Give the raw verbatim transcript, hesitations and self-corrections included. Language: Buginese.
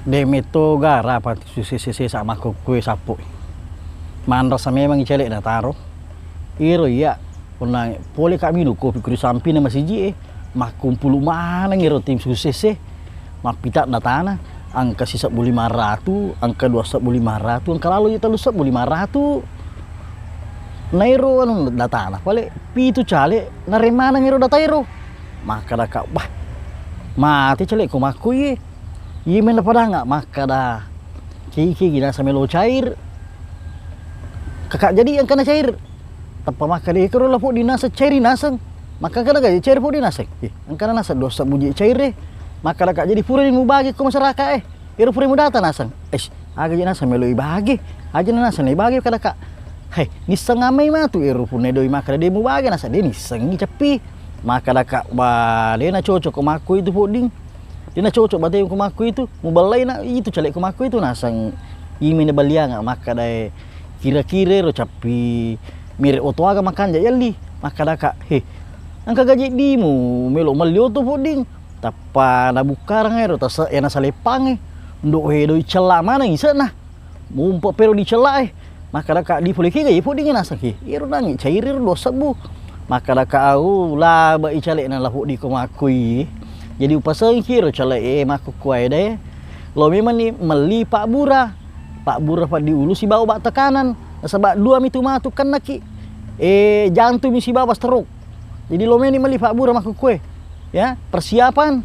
De' metto garapa susse-sesse sa' makkukkue sappo. Manrasa memang i cale' nataro. Iro iya' punna pole ka' minung kopi ku ri sampinna masiji' e, makkumpulu maneng ero tim susse-sesse. Mappita' datana, engka sisebbu lima ratu, engka dua sebbu lima ratu, engka lalo i tellu sebbu lima ratu. Na ero anu datana pale pitu cale' nareng maneng ero data ero. Makkada ka', "Bah, mate cale' ko makkoi e." Iye menna padanga' makkada, "Kegi-kegi naseng melo cair." Kaka' jadi engkana cair. Tappa makkada, "Iyakaro la podding naseng cairi naseng." Makkada ka', "Cair podding naseng." "Eh, engkana naseng dua sebbu je' cair e." Makkada ka', "Jadi purani mubage ko masyarakat e. Ero pura mudata naseng." "Eish, aga je' naseng melo ibage. Aja na naseng na ibage," kada ka'. "Hei, nisseng amai matu ero punna doi makkada de' mubage naseng de' nissengi ceppi." Makkada ka', "Ba, de' na cocok ko makkoi tu podding." De' nacocok batemu ko makku itu, muballaina itu cale' ko makku itu naseng imi na ballianga makkadae kira-kira ero cappi mere' oto aga makanja' yalli. Makkada ka', "He, engka gaji dimu melo' melli oto podding." Tappa nabukkarang ero tase' e nasaleppangngi. Ndo' he doi cella' maneng ise'na. Mumpa' pero di cella' e. Makkada ka', "Di pole kega ye poddingngi naseng ki?" "Iyaro nangngi cairi ro dua sebbu." Makkada ka', "Au, labe'i cale'na la podding ko makkoi. Jadi upasengki ro cale'e makkukkuae dae. Lo memanni melli pabbura. Pabbura paddi ulu sibawa ba' tekanan. Nasaba' dua mitu matu kennaki. Eh, jantung mi sibawa stroke. Jadi lo meni melli pabbura makkukkue. Ya, persiapan."